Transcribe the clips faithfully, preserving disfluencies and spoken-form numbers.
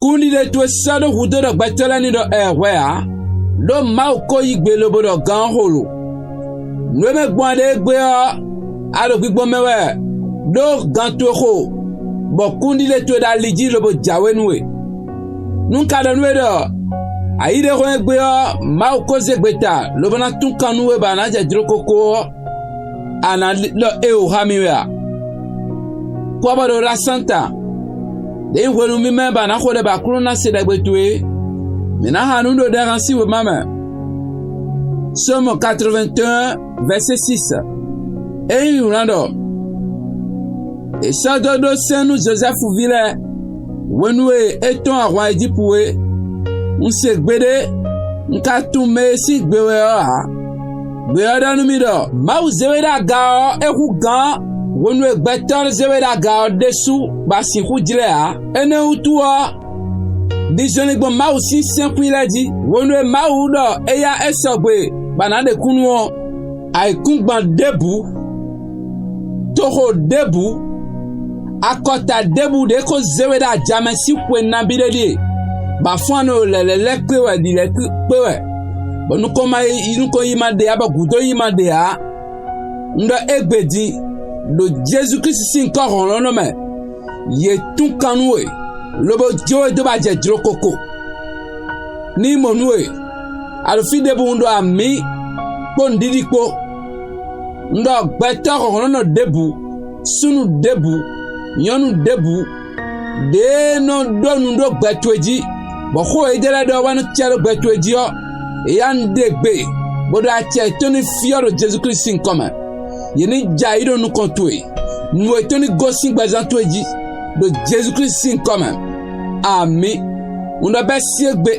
Kúnɖiɖe towe sɔ́ ɖó hudó ɖɔ gbɛtɔ́ lɛ́ɛ ní ɖɔ ɛ hwɛ ǎ, ɖó Mawu ko yí gbe lobo ɖɔ gán ɔ́ xo lo. Nǔ e mɛ gbɔn a ɖe égbé ɔ́, a ɖo gbigbɔn mɛ wɛ, ɖó gan towe xo, bɔ kúnɖiɖe towe ɖo ali jí lobo jǎwe nú we. Nú un ka ɖɔ nú we ɖɔ a yí ɖě hɔn égbé ɔ́, Mawu ko zé gbeta lobo ná tún kan nú we bɔ a nǎ jɛ jló koko ɔ́, a nǎ ɖɔ éeǒ xá mì wɛ a? Kwabɔɖo Lasanta, ɖě nyí hwenu mímɛ́ bɔ a nǎ xo ɖɛ bɔ Aklúnɔ ná se ɖagbe towe é. Mǐ ná xa nǔ ɖo ɖɛhan sín wěma mɛ. Sɔ́mɔ quatre-vingt-un, verset six. É nyí wlán ɖɔ: è sɔ́ dó ɖó sɛ́n nú Jozɛ́fu ví lɛ́ɛ, hwenu e é tɔ́n ahwan Ejípu é. Un se gbeɖé, un ka tunwun mɛ e sín gbe wɛ ɔ́ ǎ. Gbě ɔ́ ɖɔ nú mì ɖɔ Mawu zé we ɖó aga ɔ́, é hú gǎn hwenu e gbɛtɔ́ zé we ɖó aga ɔ́ ɖésú ba sixú jlɛ́ ǎ. Énɛ́ wútu ɔ́, ɖi zɔnlin gbɔn Mawu sín sɛ́nxwí lɛ́ɛ jí. Hwenu e Mawu ɖɔ éyá é sɔgbe bɔ a nǎ ɖe kúnnu ɔ́, ayǐkúngban ɖěbǔ, toxo ɖěbǔ, akɔta ɖěbǔ ɖě ko zé we ɖó ajamɛ sín xwe nabí ɖé ɖíe, bɔ afɔ́n e nɔ ɖo lɛ̌lɛ́ lɛ́ɛ kpé wɛ ɖi lɛ́ɛ kpé wɛ, bɔ nukɔn ma yi nukɔn yi ma ɖe ǎ, bɔ gǔdo yi ma ɖe ǎ. Un ɖɔ égbé din, ɖo Jezu Klísu sín nyǐkɔ hlɔ̌nhlɔ́nnɔ mɛ, yě tún kan nú we, lobo jó we dó ba jɛ jlokoko. Ní mɔ nú we, a ɖo fí ɖěbǔ un ɖɔ amǐ kpó nǔɖiɖi kpó. Un ɖɔ gbɛtɔ́ hlɔ̌nhlɔ́nnɔ ɖěbǔ, súnnu ɖěbǔ, nyɔ̌nu ɖěbǔ, ɖě nɔ ɖó nu ɖó gbɛ towe jí, bɔ xó e é ɖe lɛ́ɛ ɖɔ wɛ nɔ cɛ ɖó gbɛ towe jí ɔ́, é yá un ɖe gbe, bó ɖo acɛ yětɔn ní fyɔ́ ɖo Jezu Klísu sín nyǐkɔ mɛ. Yě ní jɛ ayǐ ɖo nukɔn towe, nǔ yětɔn ní gosín gbɛzán towe jí, ɖo Jezu Klísu sín nyǐkɔ mɛ. Amǐ. Un ɖɔ bɛ́ sí égbé,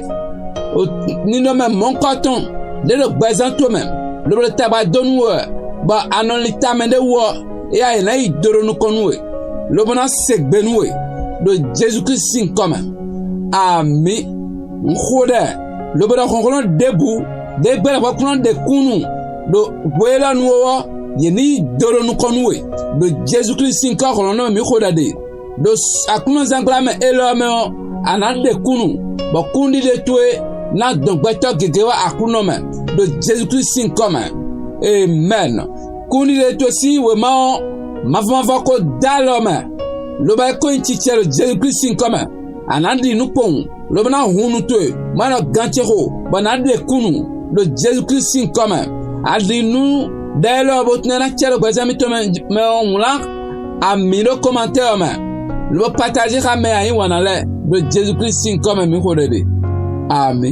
ninɔmɛ mɔ̌hunkɔtɔn ɖě ɖo gbɛzán towe mɛ, lobo ɖo tagba dó nú we wɛ, bɔ a nɔ lin tamɛ ɖé wú ɔ́, éyɛ́ yě ná yi do ɖo nukɔn nú we, lobo ná se gbe nú we, ɖo Jezu Klísu sín nyǐkɔ mɛ. Amǐ. Un xo ɖɛ, lobo ɖɔ hlɔ̌nhlɔ́n ɖěbǔ ɖě gbɛ́ ɖɔ hwɛ̌kúnɔ ɖe kúnnu ɖo hwe élɔ́ nu ó ɔ́, yě ní yi do ɖo nukɔn nú we, ɖo Jezu Klísu sín nyǐkɔ hlɔ̌nhlɔ́n mɛ mǐ xo ɖɛ ɖe. Ɖo aklúnɔzángbla mɛ élɔ́ mɛ ɔ́, a nǎ ɖe kúnnu, bɔ kúnɖiɖe towe ná dɔn gbɛtɔ́ gěgé wá Aklúnɔ mɛ, ɖo Jezu Klísu sín nyǐkɔ mɛ. Amɛ̌n. Kúnɖiɖe towe sín wěma ɔ́, mavɔ mavɔ ko dó alɔ mɛ, lobo é ko nyí cicɛ ɖo Jezu Klísu sín nyǐkɔ mɛ. A nǎ ɖi nǔ kpowun, lobo ná hun nu towe, bó ná nɔ gan ce xo, bɔ a nǎ ɖe kúnnu ɖo Jezu Klísu sín nyǐkɔ mɛ. A ɖi nǔ ɖɛ élɔ́ ɔ́, bó tún ná cɛ ɖo gbɛzán mitɔn mɛ ɔ́ wlán amǐ ɖo kɔmantɛ́ ɔ́ mɛ, lobo patájí xá mɛ e a yí wǎn ná lɛ́ɛ ɖo Jezu Klísu sín nyǐkɔ mɛ mǐ xo ɖɛ ɖe. Amǐ.